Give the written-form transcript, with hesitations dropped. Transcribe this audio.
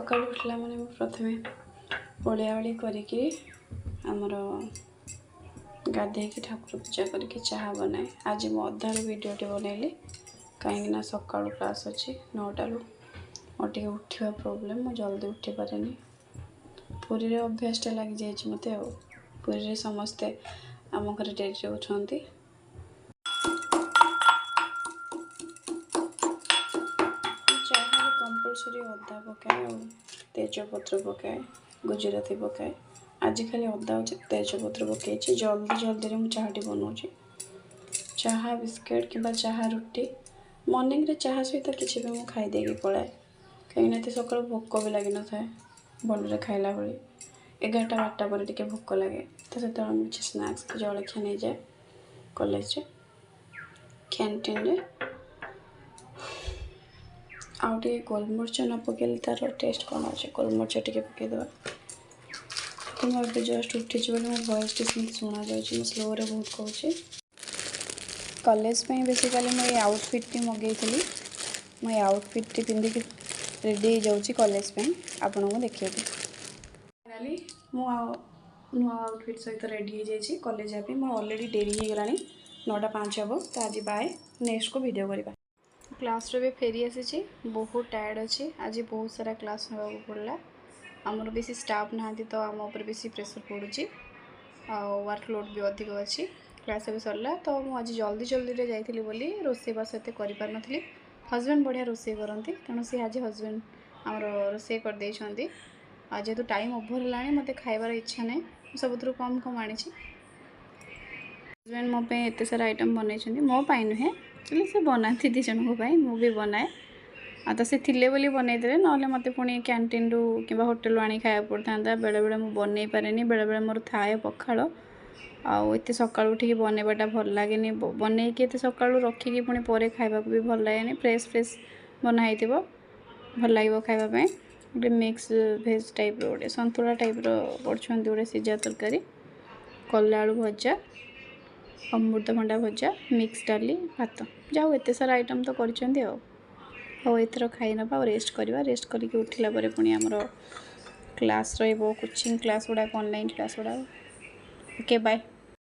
ସକାଳୁ ଉଠିଲା ମାନେ ମୁଁ ପ୍ରଥମେ ଓଳିଆ ଓଳି କରିକି, ଆମର ଗାଧେଇକି, ଠାକୁର ପୂଜା କରିକି ଚାହା ବନାଏ। ଆଜି ମୁଁ ଅଧାରୁ ଭିଡ଼ିଓଟି ବନେଇଲି, କାହିଁକିନା ସକାଳୁ କ୍ଲାସ୍ ଅଛି 9ଟାରୁ। ମୋର ଟିକେ ଉଠିବା ପ୍ରୋବ୍ଲେମ୍, ମୁଁ ଜଲ୍ଦି ଉଠିପାରେନି। ପୁରୀରେ ଅଭ୍ୟାସଟା ଲାଗିଯାଇଛି ମୋତେ। ଆଉ ପୁରୀରେ ସମସ୍ତେ ଆମ ଘରେ ଡେରିରେ ଉଠନ୍ତି। ଚାହାରେ କମ୍ପଲସରି ଅଦା ପକାଏ ଆଉ ତେଜପତ୍ର ପକାଏ, ଗୁଜୁରାତି ପକାଏ। ଆଜି ଖାଲି ଅଦା ଆଉ ତେଜପତ୍ର ପକାଇଛି। ଜଲ୍ଦି ଜଲ୍ଦିରେ ମୁଁ ଚାହାଟି ବନାଉଛି। ଚାହା ବିସ୍କିଟ୍ କିମ୍ବା ଚାହା ରୁଟି, ମର୍ଣ୍ଣିଂରେ ଚାହା ସହିତ କିଛି ବି ମୁଁ ଖାଇଦେଇକି ପଳାଏ, କାହିଁକିନା ଏତେ ସକାଳୁ ଭୋକ ବି ଲାଗିନଥାଏ ଭଲରେ ଖାଇଲା ଭଳି। 11ଟା 12ଟା ପରେ ଟିକେ ଭୋକ ଲାଗେ, ତ ସେତେବେଳେ ମୁଁ କିଛି ସ୍ନାକ୍ସ, ଜଳଖିଆ ନେଇଯାଏ କଲେଜରେ କ୍ୟାଣ୍ଟିନରେ। ଆଉ ଟିକେ ଗୋଲମରିଚ ନ ପକାଇଲେ ତା'ର ଟେଷ୍ଟ କ'ଣ ଅଛି? ଗୋଲମରିଚ ଟିକେ ପକାଇଦେବା। ତ ମୁଁ ଏବେ ଜଷ୍ଟ ଉଠିଛି ବୋଲି ମୋ ଭଏସ୍ଟି ସେମିତି ଶୁଣାଯାଉଛି। ମୁଁ ସ୍ଲୋରେ ବହୁତ କହୁଛି। କଲେଜ ପାଇଁ ବେସିକାଲି ମୁଁ ଏଇ ଆଉଟଫିଟ୍ଟି ମଗେଇଥିଲି। ମୁଁ ଏଇ ଆଉଟଫିଟ୍ଟି ପିନ୍ଧିକି ରେଡ଼ି ହେଇଯାଉଛି କଲେଜ ପାଇଁ, ଆପଣଙ୍କୁ ଦେଖେଇବି। ଫାଇନାଲି ମୁଁ ଆଉ ନୂଆ ଆଉଟଫିଟ୍ ସହିତ ରେଡ଼ି ହେଇଯାଇଛି କଲେଜ ଯିବା ପାଇଁ। ମୋର ଅଲରେଡ଼ି ଡେରି ହେଇଗଲାଣି, 9ଟା 5 ହେବ। ତ ଆଜି ବାଏ, ନେକ୍ସଟକୁ ଭିଡ଼ିଓ କରିବା। କ୍ଲାସ୍ରୁ ବି ଫେରି ଆସିଛି, ବହୁତ ଟାୟାର୍ଡ଼ ଅଛି। ଆଜି ବହୁତ ସାରା କ୍ଲାସ୍ ନେବାକୁ ପଡ଼ିଲା। ଆମର ବେଶୀ ଷ୍ଟାଫ୍ ନାହାନ୍ତି, ତ ଆମ ଉପରେ ବେଶୀ ପ୍ରେସର୍ ପଡ଼ୁଛି ଆଉ ୱାର୍କଲୋଡ଼୍ ବି ଅଧିକ ଅଛି। କ୍ଲାସ୍ ଏବେ ସରିଲା। ତ ମୁଁ ଆଜି ଜଲ୍ଦି ଜଲ୍ଦିରେ ଯାଇଥିଲି ବୋଲି ରୋଷେଇବାସ ଏତେ କରିପାରିନଥିଲି। ହଜବେଣ୍ଡ ବଢ଼ିଆ ରୋଷେଇ କରନ୍ତି, ତେଣୁ ସେ ଆଜି ହଜବେଣ୍ଡ ଆମର ରୋଷେଇ କରିଦେଇଛନ୍ତି। ଆଉ ଯେହେତୁ ଟାଇମ୍ ଓଭର୍ ହେଲାଣି, ମୋତେ ଖାଇବାର ଇଚ୍ଛା ନାହିଁ। ମୁଁ ସବୁଥିରୁ କମ୍ କମ୍ ଆଣିଛି। ହଜବେଣ୍ଡ ମୋ ପାଇଁ ଏତେ ସାରା ଆଇଟମ୍ ବନେଇଛନ୍ତି। ମୋ ପାଇଁ ନୁହେଁ, ଆକ୍ଚୁଆଲି ସେ ବନାନ୍ତି ଦୁଇ ଜଣଙ୍କ ପାଇଁ, ମୁଁ ବି ବନାଏ। ଆଉ ତ ସେ ଥିଲେ ବୋଲି ବନେଇଦେଲେ, ନହେଲେ ମୋତେ ପୁଣି କ୍ୟାଣ୍ଟିନ୍ରୁ କିମ୍ବା ହୋଟେଲରୁ ଆଣି ଖାଇବାକୁ ପଡ଼ିଥାନ୍ତା। ବେଳେବେଳେ ମୁଁ ବନେଇ ପାରେନି। ବେଳେବେଳେ ମୋର ଥାଏ ପଖାଳ, ଆଉ ଏତେ ସକାଳୁ ଉଠିକି ବନେଇବାଟା ଭଲ ଲାଗେନି। ବନେଇକି ଏତେ ସକାଳୁ ରଖିକି ପୁଣି ପରେ ଖାଇବାକୁ ବି ଭଲ ଲାଗେନି। ଫ୍ରେଶ୍ ଫ୍ରେଶ୍ ବନା ହେଇଥିବ, ଭଲ ଲାଗିବ ଖାଇବା ପାଇଁ। ଗୋଟେ ମିକ୍ସ ଭେଜ୍ ଟାଇପ୍ର, ଗୋଟେ ସନ୍ତୁଳା ଟାଇପ୍ର କରୁଛନ୍ତି, ଗୋଟେ ସିଝା ତରକାରୀ, କଲରା ଆଳୁ ଭଜା, ଅମୃତଭଣ୍ଡା ଭଜା, ମିକ୍ସ ଡାଲି, ଭାତ। ଯାହା ହଉ, ଏତେ ସାରା ଆଇଟମ୍ ତ କରିଛନ୍ତି। ଆଉ ହଉ, ଏଥର ଖାଇ ନେବା ଆଉ ରେଷ୍ଟ କରିବା। ରେଷ୍ଟ କରିକି ଉଠିଲା ପରେ ପୁଣି ଆମର କ୍ଲାସ୍ ରହିବ, କୋଚିଂ କ୍ଲାସ୍ ଗୁଡ଼ାକ, ଅନଲାଇନ୍ କ୍ଲାସ୍ ଗୁଡ଼ାକ। Okay, bye.